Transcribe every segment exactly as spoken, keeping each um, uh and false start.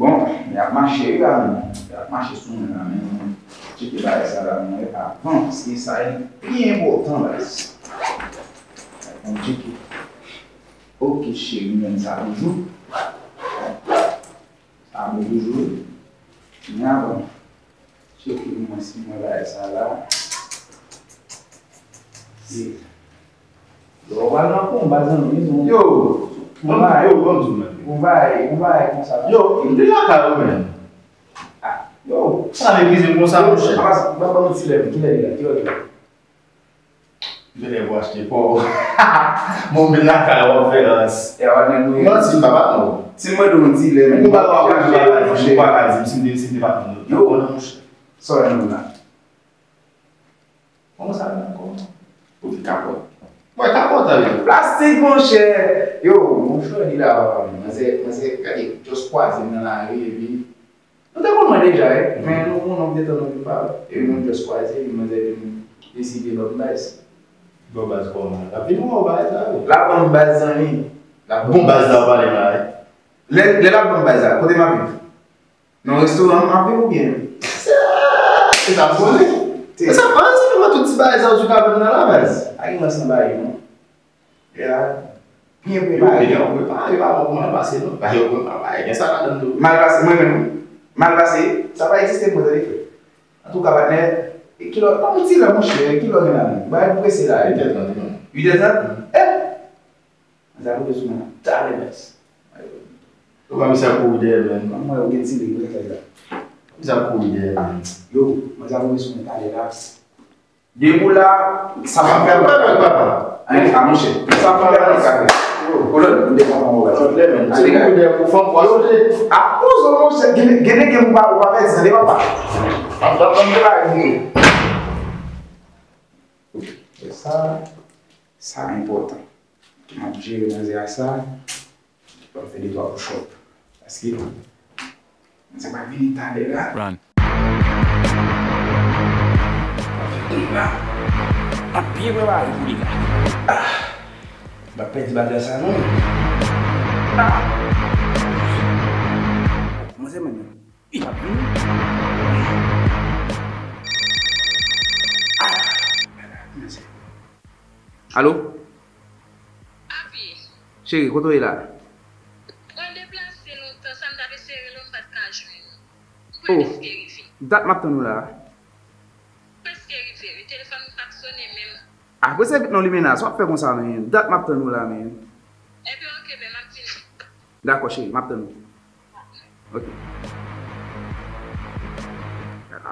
Bon, y ap mache wi la menm. Y ap mache sou mwen la menm. Tcheke bagay sa la mwen avan, paske sa e pi enpòtan la. Bon, tcheke. Ok, cheri, menm sa toujou. Sa bon toujou. Kounye a, bon. Tcheke mwen si mwen bagay sa la. Ye. Yo, w pral nan konba, zanmi, non. Yo, konba, yo, konba, konba konsa. Yo, m te lakay ou menm. Ah, yo. Sa meprize m konsa, monchè. Papa, ban m ti lè, ki lè li la, ki lè li la? Genlè pou achte pa w. Bon, m vin lakay ou ap fè rans. E a w ap vin nou. Manti, m pa patnè w. Si m mande w yon dilè, men ou pa ka di, ou pa ka di, si m te, si m te patnè w. Yo, sa w wè nan men m la? Kòman sa ye ankò? Ou di kapòt. Mwen kapòt a yo. Plastik, monchè. Yo, monchè, li la, papa, men. Manzè, manzè, gade, just kwaze m nan lari, epi Nou te konn mwen deja, wi, men nou, nou, nou te tann nou vin pale. Epi nou just kwaze, epi manzè vin deside ban m baz. Ban w baz kòman? L ap vin ban w baz la, wi. L ap ban m baz, zanmi. L ap ban m baz. Bon baz la w pale la, wi. Lè, lè l ap ban m baz la, kote m ap viv? Nan restoran m ap viv oubyen? Se, se sa m konnen. Se sa, an, se fè mwen tout ti bagay sa yo sou kabrit nan la, baz. Pa gen rans nan bagay yo, non. Yeah. Byen prepare. Yo byen prepare, yo pa bon pou mal pase, non. Yo prepare, gen sa ladan tou. Mal pase, mwen menm. Mal pase, sa pa egziste pou mwen, tande, frè. Antouka, patnè, e kilè, pa yon ti lè, monchè, kilè w gen la menm? Bagay prese la, wi. Uit è trant, non. Uit è trant? Eh! Manzè ap rive sou mwen talè, baz. Ou pa misye ap kouri dèyè, menm. Mwen, ou gen ti li, ou sa fè la. Misye ap kouri dèyè, menm. Yo, manzè ap rive sou mwen talè la. Depi la, sa pa fè papa, papa. Ay, a monchè. Sa pa fè papa. Kolòn, m te kontan wè. Lè menm. Ti kou de pou fanm pou achte. A kozo, monchè, gen, gen nèg gen pou pa, ou pa pèdi, tande papa. Ap, ap, ap, ap, ap, ap. Sa, sa enpòtan. M ap jere manzè a sa. Pou m fè de twa push up. Paske, se pa vini talè la. Run. Li la. M ap byen prepare pou li la. Ah. M pa pèdi batay sa non. Ah. Manzè menm. Li p ap vini. Ah. Manzè. Alo? Papi. Cheri, kote w ye la? Mwen deplase lontan, sa m t ap eseye rele w, m pa t ka jwenn ou. M prèske rive. Dat m ap tann ou la. Prèske rive, wi. Telefòn ou pa t sonnen menm. Apre se vit non limena, sa w ap fè konsa, men. Dat m ap tann ou la, men. Ebyen, oke, men m ap vini. Dakò, cheri, m ap tann ou. Ok.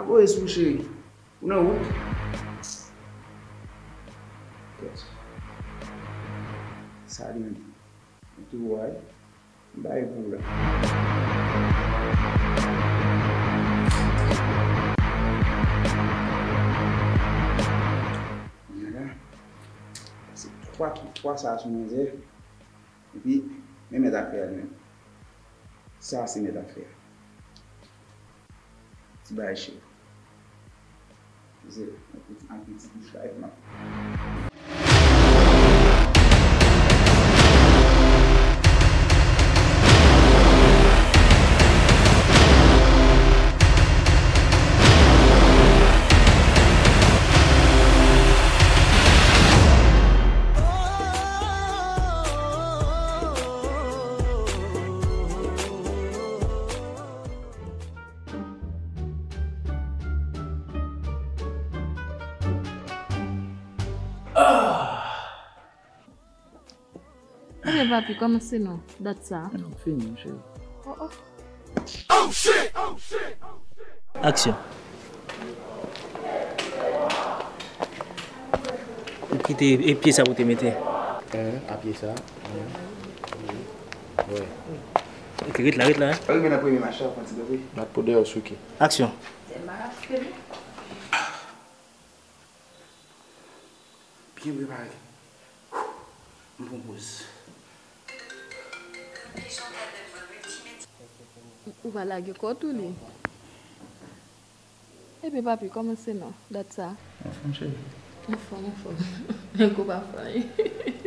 Avoye sou, cheri. Ou nan wout? Kèt. Sa li menm. M tou wè. M bay pou ou la. Kounye a la, se twa, twa sa sou manzè. Epi, men mèt afè a li menm. Sa se mèt afè a. Ti bagay cheri. Se yon piti, yon piti bouch la epi m ap Ebyen, papi, kòmanse non, dat sa a. Non, fini, cheri. Oh, oh. Aksyon. Ou kite e pye sa ou te mete. Hein, a pye sa. Hein. Wi. Ok, ret la, ret la. Rive nan premye mach la, pran ti bebe. Bat pou deyò souke. Aksyon. Byen prepare. M pran poz. Ou pa lage kò tou li. Ebyen papi, kòmanse non, dat sa. Anfòm, cheri. Anfòm, anfòm. Menm kou pa fè anyen.